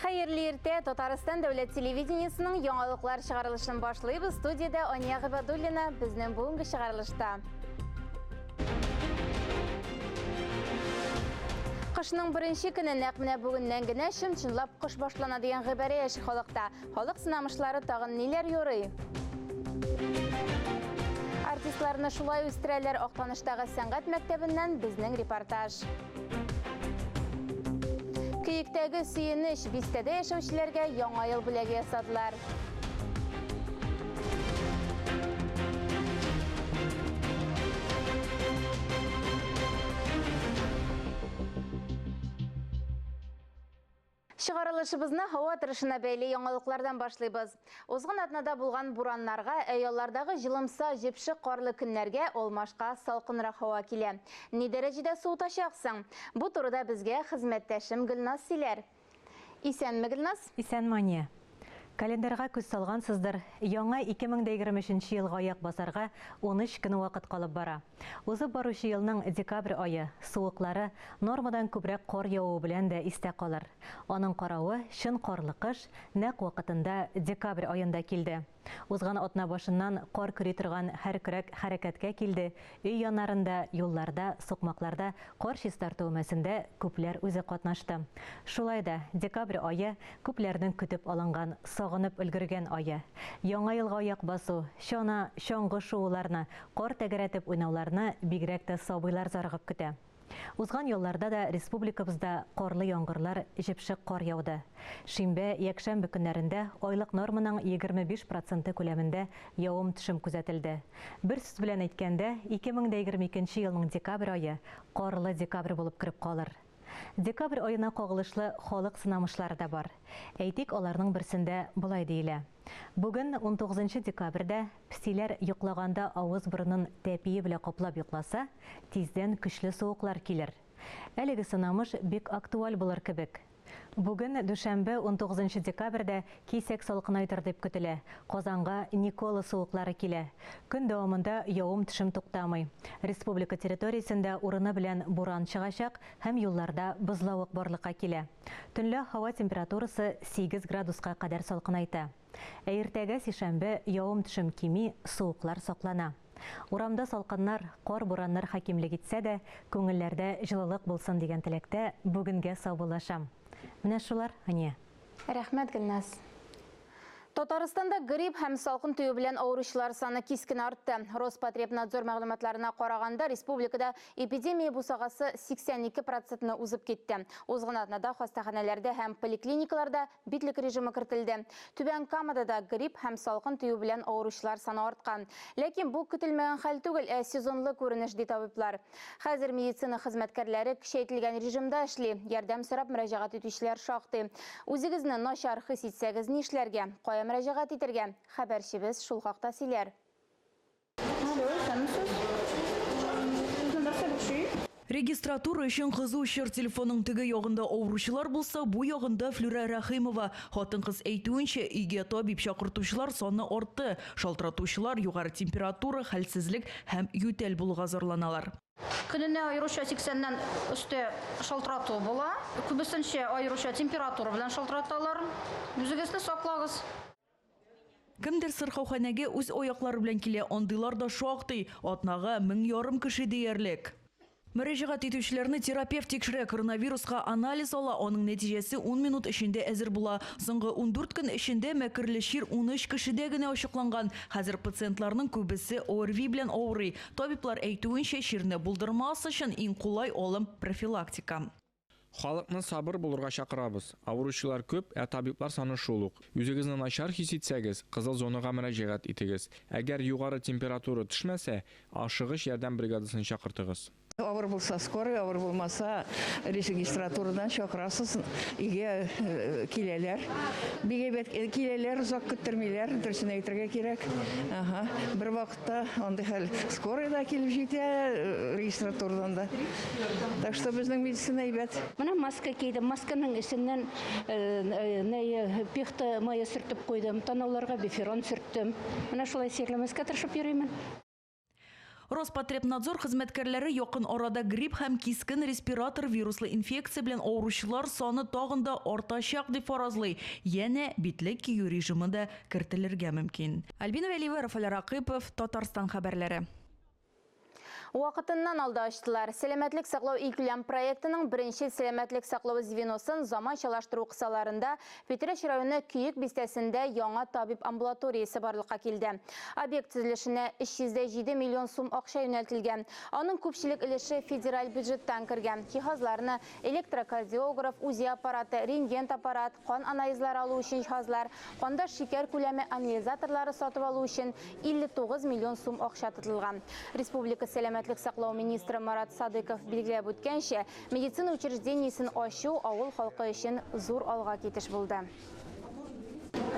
Хәерле иртә! Татарстан дәүләт телевидениесының яңалыклар чыгарылышын башлыйбыз. Студиядә Ания Гыйбадуллина безнең бүгенге чыгарылышта. Кышның беренче көне нәкъ менә бүгеннән генә чын-чынлап кыш башлана дигән гыйбарә яши халыкта. Халык сынамышлары тагын ниләр юрый? Артистларны шулай үстерәләр Актаныштагы сәнгать мәктәбеннән безнең репортаж. Көектәге сөенеч бистәдә яшәүчеләргә яңа ел бүләге ясадылар. Чыгарылышыбызны һава торышына бәйле яңалыклардан башлыйбыз. Узган атнада булган бураннарга, ә яллардагы җылымса, җепшек карлы көннәргә алмашка салкынрак һава килә. Ни дәрәҗәдә суытачак соң? Бу турыда безгә хезмәттәшем Гөлназ сөйләр. Исәнме, Гөлназ? Исәнме, Ания. Календарьга күз салгансыздыр, яңа 2023 нче елга аяк басарга 13 көн вакыт калып бара. Узып баручы елның декабрь ае суыклары, нормадан күбрәк кар явуы белән дә истә калыр. Аның каравы, чын карлы кыш нәкъ вакытында декабрь аенда килде. Узган атна башыннан кар көри торган һәр көрәк хәрәкәткә килде, өй яннарында, юлларда, сукмакларда кар чистарту өмәсендә күпләр үзе катнашты. Шулай да, декабрь ае, күпләрнең көтеп алынган, сагынып өлгергән ае. Яңа елга аяк басу, чана, чаңгы шууларны, кар тәгәрәтеп уйнауларны бигрәк тә сабыйлар зарыгып көтә. Узган ялларда да республикабызда карлы яңгырлар, җепшек кар яуды. Шимбә, якшәмбе көннәрендә айлык норманың 25 проценты күләмендә явым-төшем күзәтелде. Бер сүз белән әйткәндә, 2022 нче елның декабрь ае карлы декабрь булып кереп калыр. Декабрь аена кагылышлы халык сынамышлары да бар. Әйтик, аларның берсендә болай диелә. Бүген, унтугызынчы декабрьдә, песиләр йоклаганда авыз-борынын тәпие белән каплап йокласа, тиздән көчле суыклар килер. Әлеге сынамыш бик актуаль булыр кебек. Бүген, дүшәмбе, унтугызынчы декабрьдә, кисәк салкынайтыр дип көтелә. Казанга Никола суыклары килә. Көн дәвамында явым-төшем туктамый. Республика территориясендә урыны белән буран чыгачак һәм юлларда бозлавык барлыкка килә. Төнлә һава температурасы 8 градуска кадәр салкынайта. Ә иртәгә, сишәмбе, явым-төшем кими, суыклар саклана. Урамда салкыннар, кар-бураннар хакимлек итсә дә, күңелләрдә җылылык булсын дигән теләктә бүгенгә саубуллашам. Менә шулар, Ания. Рәхмәт, Гөлназ. Татарстанда грипп һәм салкын тию белән авыручылар саны кискен артты. Роспотребнадзор мәгълүматларына караганда, республикада эпидемия бусагасы 82 процентны узып китте. Узган атнада хастаханәләрдә һәм поликлиникаларда битлек режимы кертелде. Түбән Камада да грипп һәм салкын тию белән авыручылар саны арткан. Ләкин бу көтелмәгән хәл түгел, ә сезонлы күренеш, ди табиблар. Хәзер медицина хезмәткәрләре көчәйтелгән режимда эшли. Ярдәм сорап мөрәҗәгать итүчеләр шактый. Үзегезне начар хис итсәгез нишләргә? Кая мөрәҗәгать итергә? Хәбәрчебез шул хакта сөйләр. Алло, исәнмесез. Сезне нәрсә борчый? Регистратура өчен кызу чор телефонның теге ягында авыручылар булса, бу ягында Флүрә Рәхимова. Хатын-кыз әйтүенчә, өйгә табиб чакыртучылар саны артты. Шалтыратучылар югары температура, хәлсезлек һәм ютәл булуга зарланалар. Көненә аеруча 80 нән өстә шалтырату була. Күбесенчә аеруча температура белән шалтыраталар. Үзегезне саклагыз. Кемдер сырхауханәгә үз аяклары белән килә, андыйлар да шактый, атнага 1500 кеше диярлек. Мөрәҗәгать итүчеләрне терапевт тикшерә, коронавируска анализ ала, аның нәтиҗәсе ун минут эчендә әзер була. Соңгы 14 көн эчендә мәкерле чир 13 кешедә генә ачыкланган. Хәзер пациентларның күбесе ОРВИ белән авырый. Табиблар әйтүенчә, чирне булдырмас өчен иң кулай алым, профилактика. Халыкны сабыр булырга чакырабыз. Авыручылар күп, ә табиблар саны шул ук. Үзегезне начар хис итсәгез, кызыл зонага мөрәҗәгать итегез. Әгәр югары температура төшмәсә, ашыгыч ярдәм бригадасын чакыртыгыз. Авыр булса, скорый, авыр булмаса, регистратурадан чакырасыз, өйгә киләләр. Бик әйбәт киләләр, озак көттермиләр, дөресен әйтергә кирәк. Ага. Бервакытта андый хәл скорый да килеп җитә, регистратурадан да. Так что безнең медицина әйбәт. Менә маска кидем, масканың эченнән пихта мае сөртеп куйдым, танауларга биферон сөрттем. Менә шулай чирләмәскә тырышып йөримен. Роспотребнадзор хезмәткәрләре якын арада грипп һәм кискен респиратор вируслы инфекция белән авыручылар саны тагын да артачак дип фаразлый. Янә битлек кию режимы да кертелергә мөмкин. Альбина Вәлиева, Рафаэль Ракыпов, Татарстан хәбәрләре. Вакытыннан алда ачтылар. Сәламәтлек саклау илкүләм проектының беренче сәламәтлек саклау звеносын заманчалаштыру кысаларында Питрәч районы Көек бистәсендә яңа табиб амбулаториясе барлыкка килде. Объект төзелешенә 307 миллион сум акча юнәлтелгән. Аның күпчелек өлеше федераль бюджеттан кергән. Җиһазларны электрокардиограф, УЗИ аппараты, рентген аппарат, кан анализлары алу өчен җиһазлар, канда шикәр күләме анализаторлары сатып алу өчен 59 миллион сум акча тотылган. Республика сәламәтлек саклау министры Марат Садыков билгеләп үткәнчә, медицина учреждениесен ачу авыл халкы өчен зур алга китеш булды.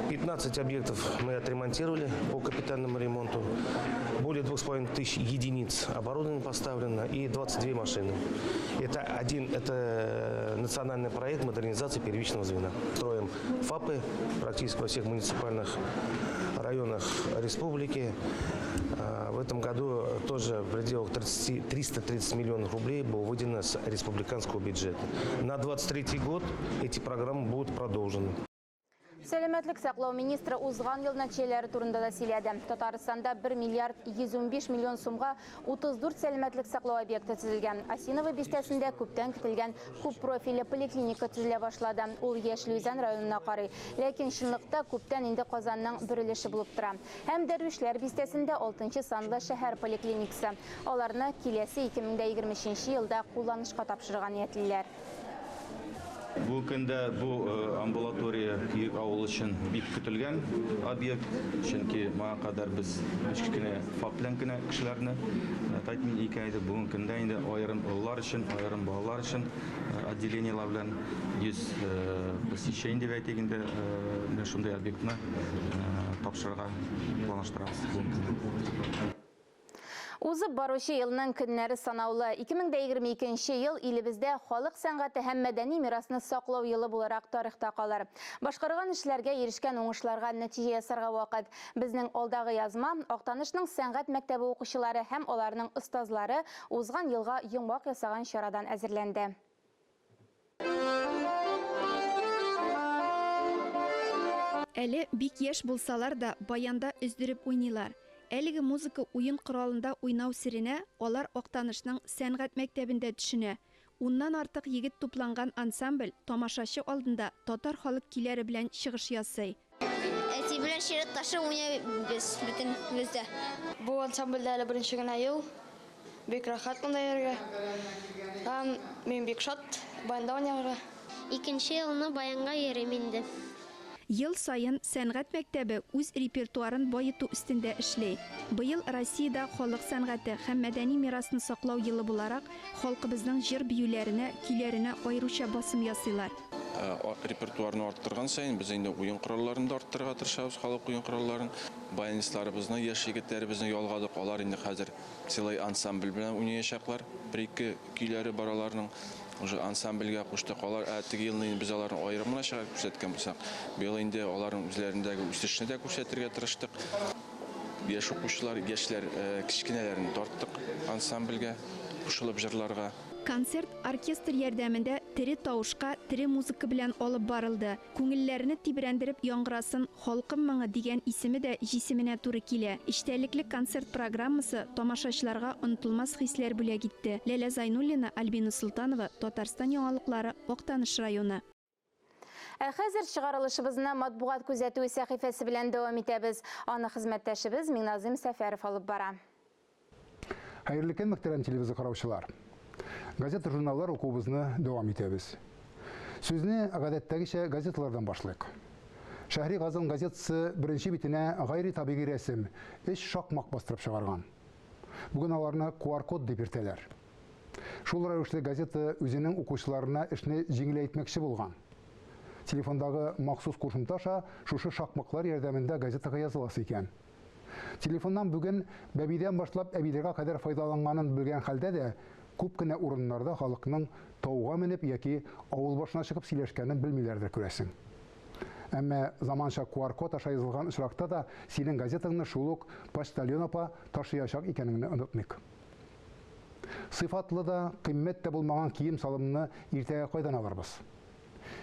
15 объектов мы отремонтировали по капитальному ремонту. Более 2500 единиц оборудования поставлено и 22 машины. Это национальный проект модернизации первичного звена. Строим ФАПы практически во всех муниципальных районах республики. В этом году тоже в пределах 330 миллионов рублей было выделено с республиканского бюджета. На 2023 год эти программы будут продолжены. Сәламәтлек саклау министры узган ел нәтиҗәләре турында да сөйләде. Татарстанда 1 миллиард 115 миллион сумга 34 сәламәтлек саклау объекты төзелгән. Осиново бистәсендә күптән көтелгән күп профильле поликлиника төзелә башлады. Ул Яшел Үзән районына карый. Ләкин чынлыкта күптән инде Казанның бер өлеше булып тора. Һәм Дәрвишләр бистәсендә 6 санлы шәһәр поликлиникасы. Аларны киләсе 2023 елда кулланышка тапшырырга ниятлиләр. Бу көндә бу амбулатория Көек авылы өчен бик көтелгән объект, чөнки моңа кадәр без кечкенә ФАП белән генә кешеләрне тәэмин иткән идек. Бүгенге көндә инде аерым олылар өчен, аерым балалар өчен отделениелар белән 100 посещение дип әйтик инде, менә шундый объектны тапшырырга планлаштырабыз бүгенге көндә. Узып баручы елның көннәре санаулы. 2022 ел илебездә халык сәнгате һәм мәдәни мирасны саклау елы буларак тарихта калыр. Башкарган эшләргә, ирешкән уңышларга нәтиҗә ясарга вакыт. Безнең алдагы язма Актанышның сәнгать мәктәбе укучылары һәм аларның остазлары узган елга йомгак ясаган чарадан әзерләнде. Әле бик яшь булсалар да баянда өздереп уйныйлар. Әлеге музыка уен коралында уйнау серенә алар Актанышның сәнгать мәктәбендә төшенә. Уннан артык егет тупланган ансамбль тамашачы алдында татар халык көйләре белән чыгыш ясый. Әти белән чиратлашып уйныйбыз бөтен бездә. Бу ансамбльдә әле беренче генә ел. Бик рәхәт монда йөрергә. Һәм мин бик шат баянда уйнарга. Икенче елны баянга йөрим инде. Ел сайын сәнгать мәктәбе үз репертуарын баету өстендә эшли. Быел Россиядә халык сәнгате һәм мәдәни мирасны саклау елы буларак, халкыбызның җыр биюләренә, көйләренә аеруча басым ясыйлар. Репертуарны арттырган сайын без инде уен коралларын да арттырырга тырышабыз, халык уен коралларын. Баянистларыбызны, яшь егетләребезне ялгадык. Алар инде хәзер целый ансамбль белән уйнаячаклар. Бер-ике көйләре бар аларның. Уже ансамбльгә куштык. Алар, теге елны инде без аларны аерым гына чыгарып күрсәткән булсак, быел инде аларның үзләрендәге үсешне дә күрсәтергә тырыштык. Яшь укучылар, яшьләр, кечкенәләрен тарттык ансамбльгә, кушылып җырларга. Концерт оркестр ярдәмендә тере тавышка, тере музыка белән алып барылды. Күңелләрне тибрәндереп яңгырасын Халкым моңы дигән исеме дә җисеменә туры килә. Эчтәлекле концерт программасы тамашачыларга онытылмас хисләр бүләк итте. Ләлә Зайнуллина, Альбина Султанова, Татарстан яңалыклары, Актаныш районы. Ә хәзер чыгарылышыбызны матбугат күзәтүе сәхифәсе белән дәвам итәбез. Аны хезмәттәшебез Миңназым Сәфәров алып бара. Хәерле көн, мөхтәрәм телевизор караучылар. Газета, журналлар укуыбызны дәвам итәбез. Сүзне гадәттәгечә газеталардан башлыйк. Шәһри Казан газетасы беренче битенә гайри табигый рәсем, өч шакмак бастырып чыгарган. Бүген аларны QR-код дип йөртәләр. Шул рәвешле газета үзенең укучыларына эшне җиңеләйтмәкче булган. Телефондагы махсус кушымта аша шушы шакмаклар ярдәмендә газетага языласы икән. Телефоннан бүген бәбидән башлап әбиләргә кадәр файдаланганын белгән хәлдә дә күп кенә урыннарда халыкның тауга менеп яки авыл башына чыгып сөйләшкәнен белмиләрдер күрәсең. Әмма заманча QR-код аша язылган очракта да синең газетаңны шул ук почтальон апа ташыячак икәнеңне онытмыйк. Сыйфатлы да, кыйммәт тә булмаган кием-салымны иртәгә кайдан алырбыз?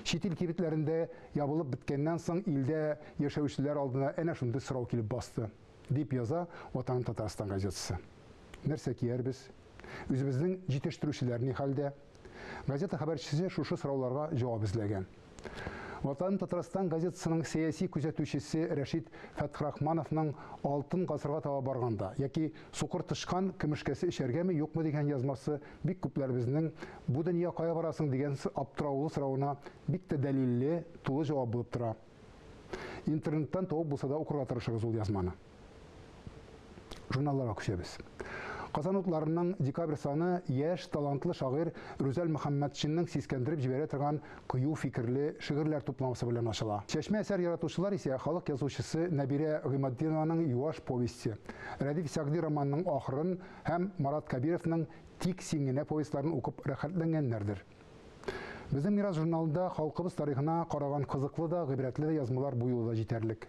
Чит ил кибетләрендә ябылып беткәннән соң илдә яшәүчеләр алдына әнә шундый сорау килеп басты, дип яза Ватаным Татарстан газетасы. Нәрсә киярбез? Үзебезнең җитештерүчеләр ни хәлдә? Газета хәбәрчесе шушы сорауларга җавап эзләгән. Ватаным Татарстан газетасының сәяси күзәтүчесе Рәшит Фәтхрахмановның Алтын гасырга таба барганда яки Сукыр тычкан көмешкәсе эчәргәме, юкмы дигән язмасы бик күпләребезнең Бу дөнья кая барасың дигән аптыраулы соравына бик тә дәлилле, тулы җавап булып тора. Интернеттан табып булса да укырга тырышыгыз ул язманы. Журналларга күчәбез. Казан утларының декабрь саны яшь, талантлы шагыйрь Рүзәл Мөхәммәтшинның сискәндереп җибәрә торган кыю фикерле шигырьләр тупламасы белән ачыла. Чәчмә әсәр яратучылар исә халык язучысы Нәбирә Гыйматдинованың Юаш повесте, Рәдиф Сәгъди романының ахырын һәм Марат Кәбировның Тик син генә повестьларын укып рәхәтләнгәннәрдер. Безнең Мирас журналында халкыбыз тарихына караган кызыклы да, гыйбрәтле дә язмалар бу юлы да җитәрлек.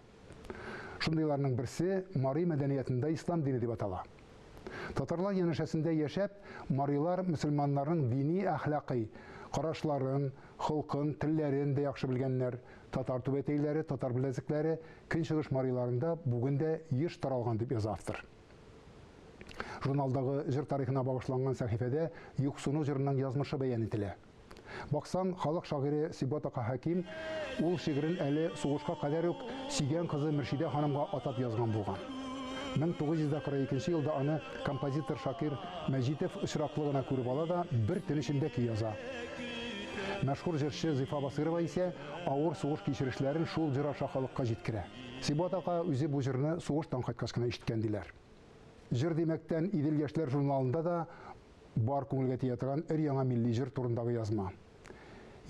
Шундыйларның берсе Мари мәдәниятендә ислам дине дип атала. Татарлар янәшәсендә яшәп, марилар мөселманнарның дини-әхлакый карашларын, холкын, телләрен дә яхшы белгәннәр. Татар түбәтәйләре, татар беләзекләре көнчыгыш мариларында бүген дә еш таралган, дип яза автор. Журналдагы җыр тарихына багышланган сәхифәдә Юксыну җырының язмышы бәян ителә. Баксаң, халык шагыйре Сибгат ака Хәким ул шигырен әле сугышка кадәр үк сөйгән кызы Мөршидә ханымга атап язган булган. 1942 елда аны композитор Шакир Мәҗитов очраклы гына күреп ала да бер төн эчендә көй яза. Мәшһүр җырчы Зифа Басыйрова исә авыр сугыш кичерешләрен шул җыр аша халыкка җиткерә. Сибгат ака үзе бу җырны сугыштан кайткач кына ишеткән, диләр. Җыр димәктән, Идел яшьләр журналында да Бар күңелгә тия торган өр-яңа милли җыр турындагы язма.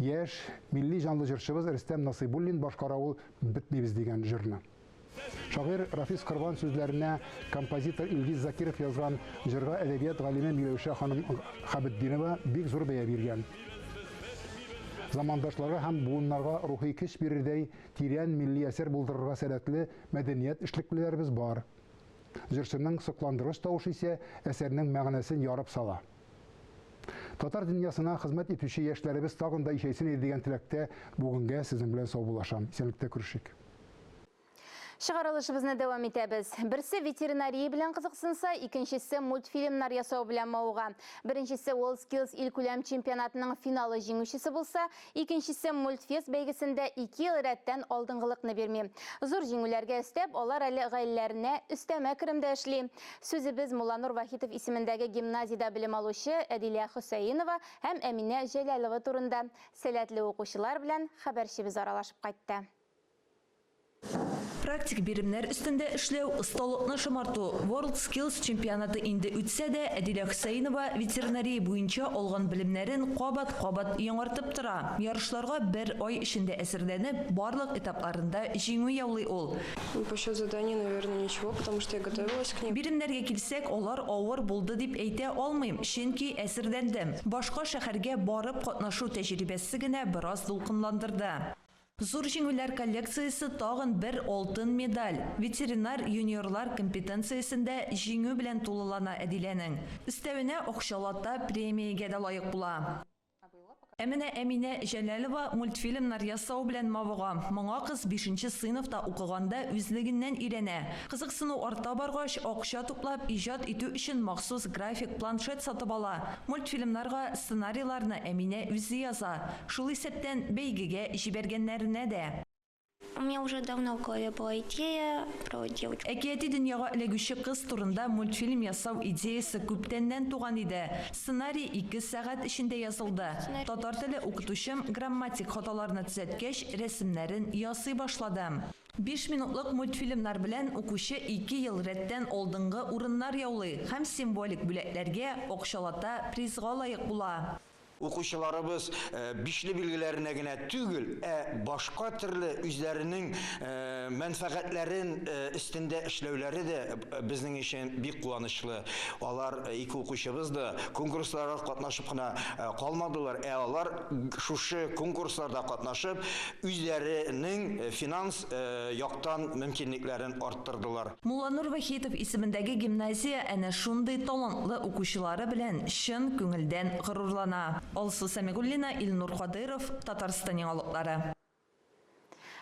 Яшь, милли җанлы җырчыбыз Рөстәм Насыйбуллин башкара ул Бетмибез дигән җырны. Шагыйрь Рафис Корбан сүзләренә композитор Илгиз Закиров язган җырга әдәбият галиме Миләүшә ханым Хәбетдинова бик зур бәя биргән. Замандашларга һәм буыннарга рухи көч бирердәй тирән милли әсәр булдырырга сәләтле мәдәният эшлеклеләребез бар. Җырчының сокландыргыч тавышы исә әсәрнең мәгънәсен ярып сала. Татар дөньясына хезмәт итүче яшьләребез тагын да ишәйсен иде дигән теләктә бүгенгә сезнең белән саубуллашам. Исәнлектә күрешик. Чыгарылышыбызны дәвам итәбез. Берсе ветеринария белән кызыксынса, икенчесе мультфильмнар ясау белән мавыга. Беренчесе WorldSkills илкүләм чемпионатының финалы җиңүчесе булса, Икенчесе Мультфест бәйгесендә ике ел рәттән алдынгылыкны бирми. Зур җиңүләргә өстәп, алар әле гаиләләренә өстәмә керем дә эшли. Сүзебез Мулланур Вахитов исемендәге гимназиядә белем алучы Әдилә Хөсәенова һәм Әминә Җәләлова турында. Сәләтле укучылар белән хәбәрчебез аралашып кайтты. Практик биремнәр өстендә эшләү, осталыкны шомарту, WorldSkills чемпионаты инде үтсә дә, Әдилә Хөсәенова ветеринария буенча алган белемнәрен кабат-кабат яңартып тора. Ярышларга бер ай эчендә әзерләнеп, барлык этапларында җиңү яулый ул. По счету заданий, наверное, ничего, потому что я готовилась к ним. Биремнәргә килсәк, алар авыр булды дип әйтә алмыйм, чөнки әзерләндем. Башка шәһәргә барып катнашу тәҗрибәсе генә бераз дулкынландырды. Зур җиңүләр коллекциясе тагын бер алтын медаль, ветеринар юниорлар компетенциясендә җиңү белән тулылана Әдиләнең. Өстәвенә акчалата премиягә дә лаек була. Ә менә Әминә Җәләлова мультфильмнар ясау белән мавыга. Моңа кыз бишенче сыйныфта укыганда үзлегеннән өйрәнә. Кызыксыну арта баргач, акча туплап, иҗат итү өчен махсус график планшет сатып ала. Мультфильмнарга сценарийларны Әминә үзе яза. Шул исәптән, бәйгегә җибәргәннәренә дә. У меня уже давно в голове была идея про девочку. Әкияти дөньяга эләгүче кыз турында мультфильм ясау идеясе күптәннән туган иде. Сценарий ике сәгать эчендә язылды. Татар теле укытучым грамматик хаталарны төзәткәч, рәсемнәрен ясый башладым. Биш минутлык мультфильмнар белән укучы ике ел рәттән алдынгы урыннар яулый һәм символик бүләкләргә, акчалата призга лаек була. Укучыларыбыз бишле билгеләренә генә түгел, ә башка төрле үзләренең мәнфәгатьләрен өстендә эшләүләре дә безнең өчен бик куанычлы. Алар, ике укучыбыз да, конкурсларга катнашып кына калмадылар, ә алар шушы конкурсларда катнашып, үзләренең финанс яктан мөмкинлекләрен арттырдылар. Мулланур Вахитов исемендәге гимназия әнә шундый талантлы укучылары белән чын күңелдән горурлана. Алсу Сәмигуллина, Илнур Кадыйров, Татарстан яңалыклары.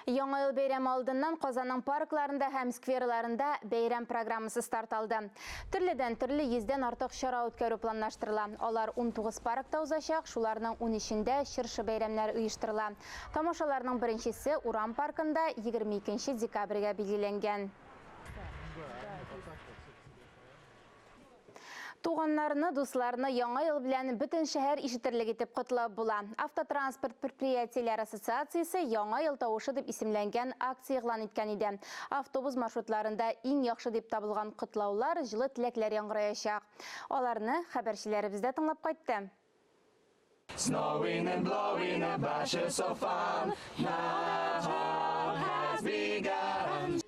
Яңа ел бәйрәме алдыннан Казанның паркларында һәм скверларында бәйрәм программасы старт алды. Төрледән төрле йөздән артык чара үткәрү планлаштырыла. Алар 19 паркта узачак, шуларның 13-ендә чыршы бәйрәмнәре оештырыла. Тамашаларның беренчесе Урам паркында 22 декабрьгә билгеләнгән. Туганнарны, дусларны Яңа ел белән бөтен шәһәр ишетерлек итеп котлап була. Автотранспорт предприятиеләре ассоциациясе Яңа ел тавышы дип исемләнгән акция игълан иткән иде. Автобус маршрутларында иң яхшы дип табылган котлаулар, җылы теләкләр яңгыраячак. Аларны хәбәрчеләребез дә тыңлап кайтты. Snowing and blowing a bunches of fun. Now has begun.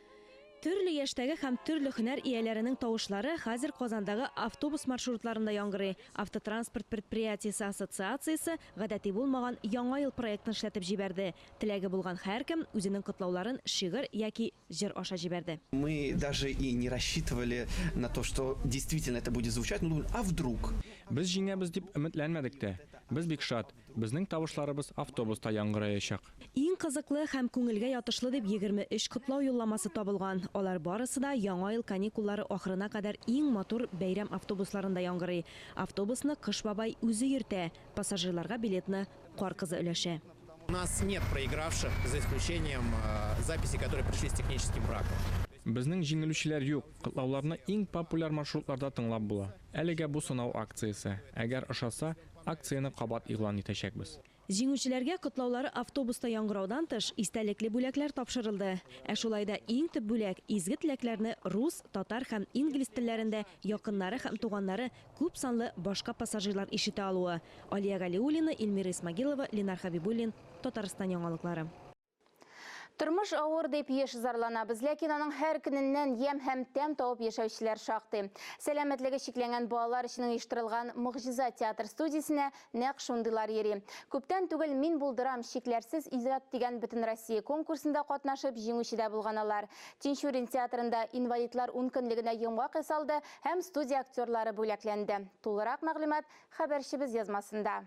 Төрле яшьтәге һәм төрле һөнәр ияләренең тавышлары хәзер Казандагы автобус маршрутларында яңгырый. Автотранспорт предприятиесе ассоциациясе гадәти булмаган Яңа ел проектын эшләтеп җибәрде. Теләге булган һәркем үзенең котлауларын шигырь яки җыр аша җибәрде. Мы даже и не рассчитывали на то, что действительно это будет звучать. Ну, думали, а вдруг? Без җиңәбез дип өметләнмәдек тә. Без бик шат. Безнең тавышларыбыз автобуста яңгыраячак. Иң кызыклы һәм күңелгә ятышлы дип 23 котлау юлламасы табылган. Алар барысы да Яңа ел каникуллары ахырына кадәр иң матур бәйрәм автобусларында яңгырый. Автобусны Кыш бабай үзе йөртә. Пассажирларга билетны Кар кызы өләшә. У нас нет проигравших, за исключением записей, которые пришли с техническим браком. Безнең җиңелүчеләр юк. Котлауларны иң популяр маршрутларда тыңлап була. Әлегә бу сынау акциясе. Әгәр ошаса, акцияне кабат игълан итәчәкбез. Җиңүчеләргә котлаулары автобуста яңгыраудан тыш, истәлекле бүләкләр тапшырылды. Ә шулай да иң төп бүләк изге теләкләрне рус, татар һәм инглиз телләрендә якыннары һәм туганнары, күп санлы башка пассажирлар ишетә алуы. Алия Галиуллина, Эльмира Исмагилова, Ленар Хәбибуллин, Татарстан яңалыклары. Тормыш авыр дип еш зарланабыз, ләкин аның һәр көненнән ямь һәм тәм табып яшәүчеләр шактый. Сәламәтлеге чикләнгән балалар өчен оештырылган Могҗиза театр студиясенә нәкъ шундыйлар йөри. Күптән түгел Мин булдырам, чикләрсез иҗат дигән бөтенроссия конкурсында катнашып җиңүче дә булган алар. Тинчурин театрында инвалидлар ункөнлегенә йомгак ясалды һәм студия актерлары бүләкләнде. Тулырак мәгълүмат хәбәрчебез язмасында.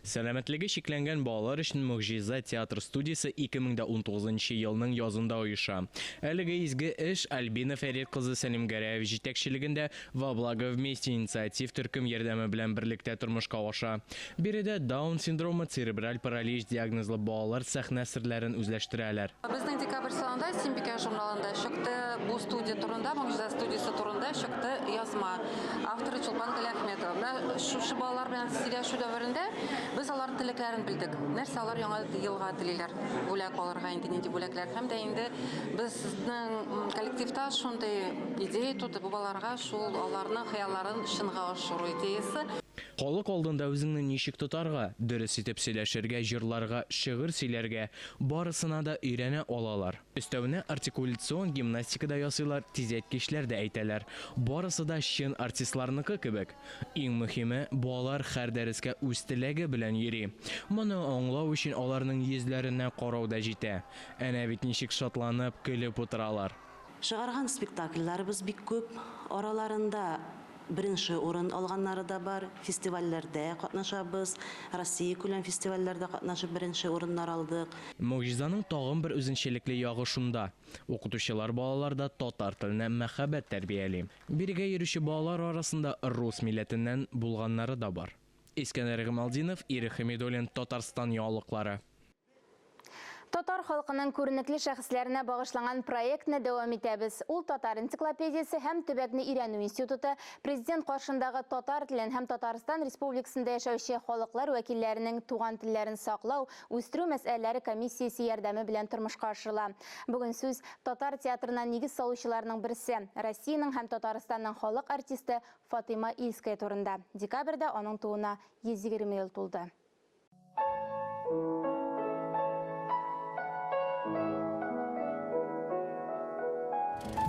Сәламәтлеге чикләнгән балалар өчен Могҗиза театр студиясе 2019 елның язында оеша. Әлеге изге эш Альбина Фәрит кызы Сәлимгәрәева җитәкчелегендә Во благо вместе инициатив төркем ярдәме белән берлектә тормышка аша. Биредә Даун синдромы, церебраль паралич диагнозлы балалар сәхнә серләрен үзләштерәләр. Безнең декабрь санында Симбикә журналында чыкты бу студия турында, Могҗиза студиясе турында чыкты язма. Авторы Чулпан Галиәхметова. Менә шушы балалар белән сөйләшү дәверендә без аларның теләкләрен белдек. Нәрсә алар яңа елга телиләр? Бүләк алырга инде нинди бүләкләр? Һәм дә инде безнең коллективта шундый идея туды, бу балаларга шул аларның хыялларын чынга ашыру идеясы. Халык алдында үзеңне ничек тотарга, дөрес итеп сөйләшергә, җырларга, шигырь сөйләргә, барысына да өйрәнә алалар. Өстәвенә артикуляцион гимнастика да ясыйлар, тизәйткечләр дә әйтәләр. Барысы да чын артистларныкы кебек. Иң мөһиме, балалар һәр дәрескә үз теләге белән йөри. Моны аңлау өчен аларның йөзләренә карау да җитә. Әнә бит ничек шатланып, көлеп утыралар. Чыгарган спектакльләребез бик күп. Араларында беренче урын алганнары да бар. Фестивальләрдә катнашабыз. Россия күләм фестивальләрдә катнашып беренче урыннар алдык. Могҗизаның тагын бер үзенчәлекле ягы шунда. Укытучылар балаларда татар теленә мәхәббәт тәрбияли. Бирегә йөрүче балалар арасында рус милләтеннән булганнары да бар. Искәндәр Гамалдинов, Ирек Хәмидуллин, Татарстан яңалыклары. Татар халкының күренекле шәхесләренә багышланган проектны дәвам итәбез. Ул Татар энциклопедиясе һәм төбәкне өйрәнү институты Президент каршындагы татар телен һәм Татарстан Республикасында яшәүче халыклар вәкилләренең туган телләрен саклау, үстерү мәсьәләләре комиссиясе ярдәме белән тормышка ашырыла. Бүген сүз татар театрына нигез салучыларның берсе, Россиянең һәм Татарстанның халык артисты Фатыйма Ильская турында. Декабрьдә аның тууына 120 ел тулды.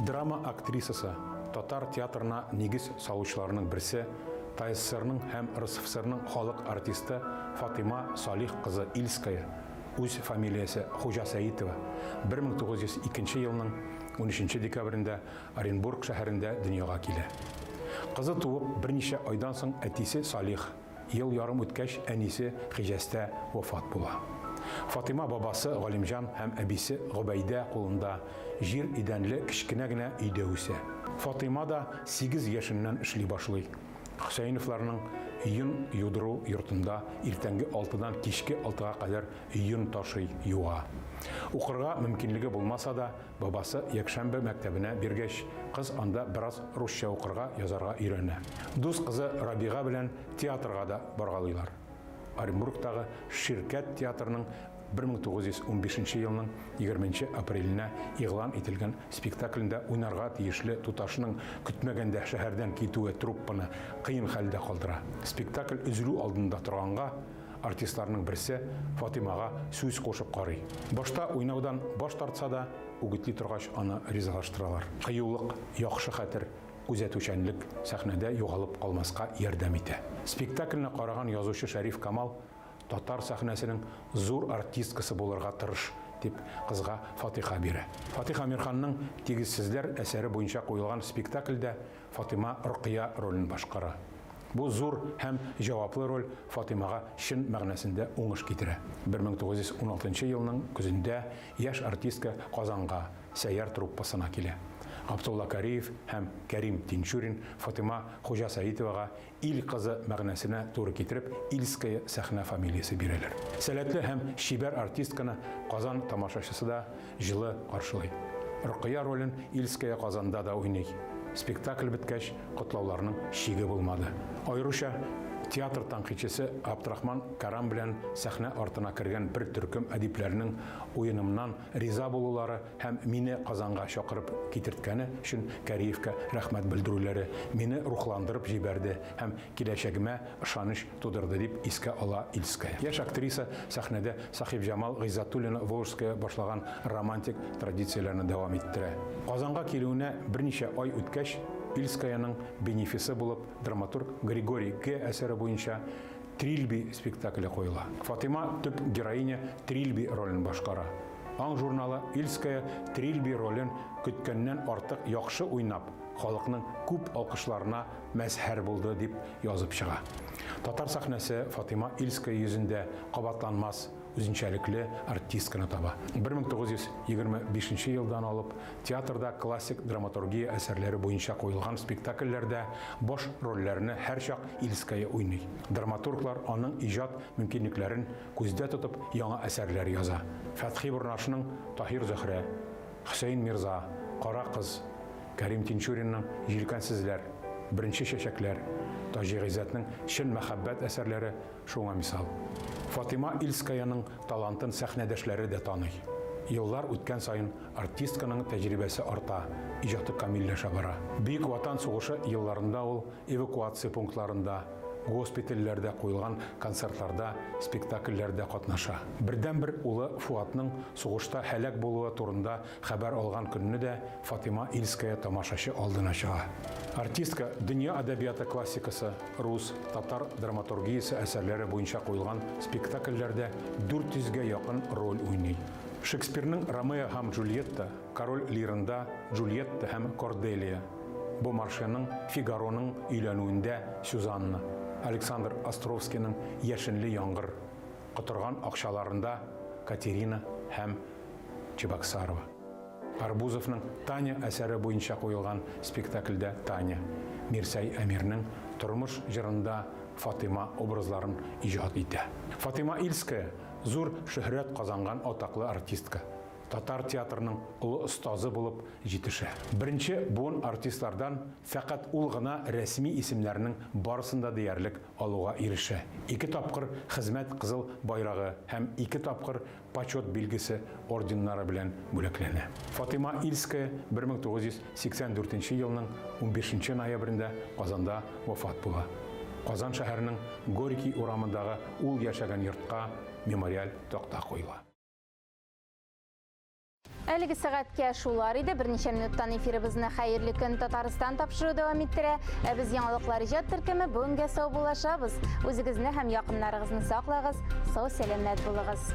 Драма актрисасы, татар театрына нигез салучыларның берсе, ТАССРның һәм РСФСРның халык артисты Фатыйма Салих кызы Ильская, үз фамилиясе Хуҗасәитова, 1902 елның 13 декабрендә Оренбург шәһәрендә дөньяга килә. Кызы туып, берничә айдан соң әтисе Салих, Ел ярым үткәч, әнисе Хиҗәстә вафат була. Фатыйма бабасы Галимҗан һәм әбисе Гобәйдә кулында җир идәнле кечкенә генә өйдә үсә. Фатыйма да сигез яшеннән эшли башлый. Хөсәеновларның йон юдыру йортында иртәнге алтыдан кичке алтыга кадәр йон ташый, юа. Укырга мөмкинлеге булмаса да, Бабасы якшәмбе мәктәбенә биргәч, кыз анда бераз русча укырга, язарга өйрәнә. Дус кызы Рабига белән театрга да баргалыйлар. Оренбургтагы Ширкәт театрының 1915 елның 20 нче апреленә игълан ителгән спектаклендә уйнарга тиешле туташның көтмәгәндә шәһәрдән китүе труппаны кыен хәлдә калдыра. Спектакль өзелү алдында торганга, Артистларның берсе Фатыймага сүз кушып карый. Башта уйнаудан баш тартса да, үгетли торгач, аны ризалаштыралар. Кыюлык, яхшы хәтер, күзәтүчәнлек сәхнәдә югалып калмаска ярдәм итә. Спектакльне караган язучы Шәриф Камал, Татар сәхнәсенең зур артисткасы булырга тырыш, дип кызга фатиха бирә. Фатих Әмирханның Тигезсезләр әсәре буенча куелган спектакльдә Фатыйма Рокыя ролен башкара. Бу зур һәм җаваплы роль Фатыймага чын мәгънәсендә уңыш китерә. 1916 елның көзендә яшь артистка Казанга, Сәйяр труппасына килә. Габдулла Кариев һәм Кәрим Тинчурин Фатыйма Хуҗасәетовага ил кызы мәгънәсенә туры китереп Ильская сәхнә фамилиясе бирәләр. Сәләтле һәм чибәр артистканы Казан тамашачысы да җылы каршылый. Рокыя ролен Ильская Казанда да уйный. Спектакль беткәч, котлауларның чиге булмады. Аеруча театр тәнкыйтьчесе Габдрахман Карам белән сәхнә артына кергән бер төркем әдипләрнең уенымнан риза булулары һәм мине Казанга чакырып китерткәне өчен Кариевкә рәхмәт белдерүләре мине рухландырып җибәрде һәм киләчәгемә ышаныч тудырды, дип искә ала Ильская. Яшь актриса сәхнәдә Сәхибҗамал Гыйззәтуллина-Волжская башлаган романтик традицияләрне дәвам иттерә. Казанга килүенә берничә ай үткәч, Ильскаяның бенефисы булып драматург Григорий Г. әсәре буенча Трильби спектакле куела. Фатыйма төп героиня Трильби ролен башкара. Аң журналы Ильская Трильби ролен көткәннән артык яхшы уйнап, халыкның күп алкышларына мәзһәр булды, дип язып чыга. Татар сәхнәсе Фатыйма Ильская йөзендә кабатланмас үзенчәлекле артистканы таба. 1925 елдан алып театрда классик драматургия әсәрләре буенча куелган спектакльләрдә баш рольләрне һәрчак Ильская уйный. Драматурглар аның иҗат мөмкинлекләрен күздә тотып яңа әсәрләр яза. Фәтхи Бурнашның Таһир-Зөһрә, Хөсәен Мирза, Кара кыз, Кәрим Тинчуринның Җилкәнсезләр, Беренче чәчәкләр, Таҗи Гыйззәтнең Чын мәхәббәт әсәрләре шуңа мисал. Фатыйма Ильскаяның талантын сәхнәдәшләре дә таный. Еллар үткән саен артистканың тәҗрибәсе арта, иҗаты камилләшә бара. Бөек Ватан сугышы елларында ул эвакуация пунктларында, госпитальләрдә куелган концертларда, спектакльләрдә катнаша. Бердәнбер улы Фуатның сугышта һәлак булуы турында Хәбәр алган көнне дә Фатыйма Ильская тамашачы алдына чыга. Артистка дөнья әдәбияты классикасы, рус, татар драматургиясе әсәрләре буенча куелган спектакльләрдә 400 гә якын роль уйный. Шекспирның Ромео һәм Джульетта, Король Лирында Джульетта һәм Корделия, Бомаршеның Фигароның өйләнүендә Сюзанна, Александр Островскийның Яшенле яңгыр, Котырган акчаларында Катерина һәм Чебоксарова. Арбузовның Таня әсәре буенча куелган спектакльдә Таня, Мирсәй Әмирнең Тормыш җырында Фатыйма образларын иҗат итә. Фатыйма Ильская, зур шөһрәт казанган атаклы артистка. Татар театрының олы остазы булып җитешә. Беренче буын артистлардан фәкать ул гына рәсми исемнәрнең барысын да диярлек алуга ирешә. Ике тапкыр Хезмәт Кызыл Байрагы һәм ике тапкыр Почет билгесе орденнары белән бүләкләнә. Фатыйма Ильская 1984 елның унбишенче ноябрендә Казанда вафат була. Казан шәһәренең Горький урамындагы ул яшәгән йортка мемориаль такта куела. Әлеге сәгатькә шулар иде. Берничә минуттан эфирыбызны Хәерле көн Татарстан тапшыруы дәвам иттерә. Ә без яңалыклар иҗат төркеме бүгенгә саубуллашабыз. Үзегезне һәм якыннарыгызны саклагыз, сау-сәламәт булыгыз.